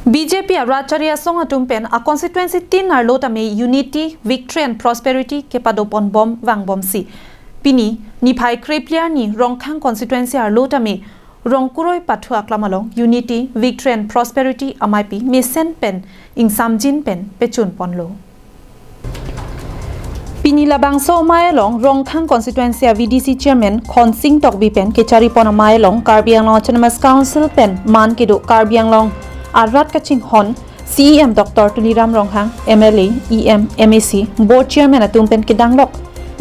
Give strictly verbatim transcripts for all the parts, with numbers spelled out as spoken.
B J P arat chari asong atum pen a constituency tin arlo tame unity, victory and prosperity kepadopon bom vangbomsi pini niphai krephli arni Rongkhang constituency arlo tame Rongkuroi pathu aklam along unity, victory and prosperity amaipi mesen pen ingsamjin pen pechunponlo. Pini labangso amei along Rongkhang constituency a V D C chairman Khonsing Tokbi pen kecharipon amei along Karbi Anglong Autonomous Council pen man kedo Karbi Anglong arat kachinghon C E M Doctor Tuliram Ronghang, M L A, E M, M A C, board chairman atum pen kedanglok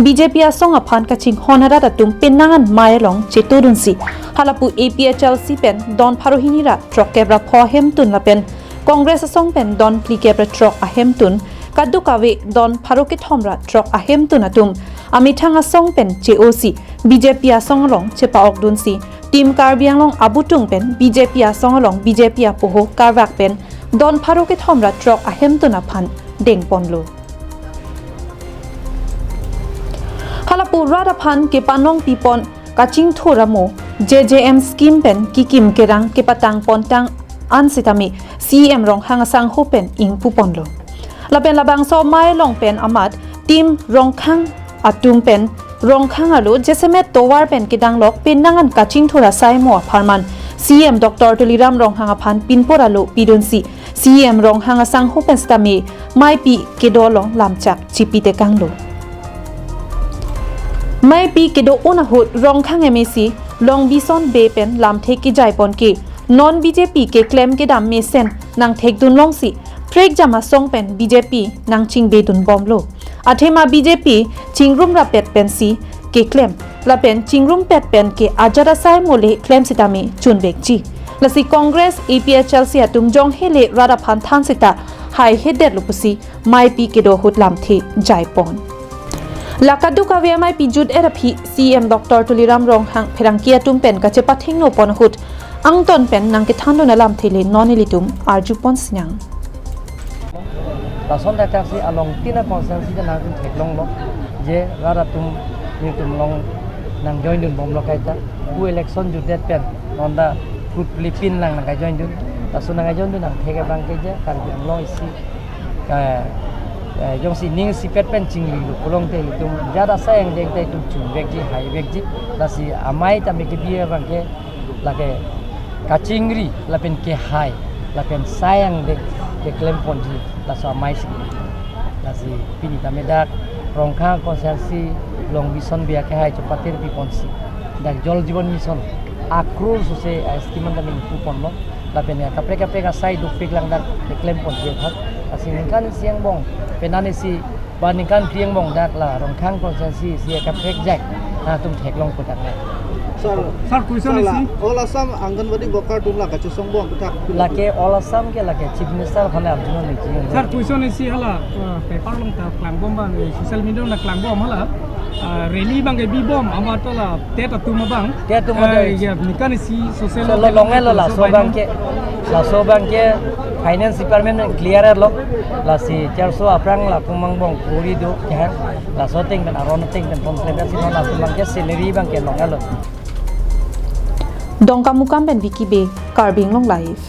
B J P asong aphan kachinghon arat atum penang an amei along chetudunsi halapu A P H L C pen don pharo hini ra throkkep ra pho ahemtun lapen Congress asong pen don phlikep ra throk ahemtun, kadokave don pharo kethom ra throk ahemtun atum amethang asong pen che-osi B J P asong along chepa-okdunsi Team Karbi Anglong abutung pen B J P asong along B J P apoho karvak pen don pharo kethom ra throk ahemtun aphan dengponlo. Halapu rat aphan kepanong pipon kachingthur amo J J M scheme pen kikim kerang kepatang pontang an sitame C E M Ronghang asangho pen ingpuponlo. Lapen labangso amei along pen amat Team Rongkhang atum pen Rongkhang arlo jasemet tovar pen kedanglok penang an kachingthur asai mo apharman C E M Doctor Tuliram Ronghang aphan pinpor alo pidunsi C E M Ronghang asangho pen sitame ameipi kedo along lamchak chipi tekanglo. Ameipi kedo-un ahut Rongkhang M A C Longbison Bey pen lamthe kejaipon ke non B J P keklem kedam mesen nangthekdun longsi prekjam asong pen B J P nangchingbedun bomlo. Athema B J P chingrum rapet pensi keklem lapen chingrumpet pen ke ajat asai mo le klem sitame chunvekji. Lasi Congress, A P H L C atum jong hele rat aphan than sita haihedetlo pusi ameipi kedo ahut lamthe jaipon. La kadokave ameipi jut-et aphi C E M Doctor Tuliram Ronghang pherangke atum pen kachepathingno pon ahut angton pen nangkethandun alamthe le non ilitum arjupon sinang. Lason dak si along tin a constituency ta nangtum theklonglo je rat atum nelitum along nangjoindun bomlo kaita. Pu election jutdet pen non ta fruit phli pin lang nangkajoindun. Laso nangkajoindun nangthek abang ke je Karbi Anglong isi ka, eh, jongsi ning isipet pen chingrilo pulote ilitum jat asai angdeng ta itum chunvekji, haivekji. Lasi amei tame kebi abang ke lake kachingri lapen kehai lapen sai angdeng keklemponji laso amei si. Lasi pini tame dak Rongkhang constituency Longbison Bey akehai chepatir piponsi dak Jal Jeevan Mission akrur sose a scheme tame ingpuponlo lapen ya kaprek kaprek asai dopik lang dak keklemponji aphan. Lasi ningkan isi angbong penang isi ba ningkan phli angbong dak la Rongkhang constituency isi kaprek jak nangtum theklong kodak na. Sir, Sir, question sir, la isi. All Assam Anganwadi worker atum la kachesong bom aputhak. Lake All Assam ke lake Chief Minister aphan arjunang niji. Sir, question isi hala, uh, paper along ta klangbom abang, eh, social media along klangbom hala, uh, rally abang ke bibom amat la TET atum abang. TET atum abang. Eh, ya, ningkan isi social solo media longe lo along laso so abang ke, laso abang ke finance department clear lo. Lasi charso aphrang la kumang bong kuri do kehang. Laso ateng pen aron ateng pen pon pen si non laso abang ke salary abang ke longe lo. Dongkamukam pen Vicky Bey, Karbi Anglong Live.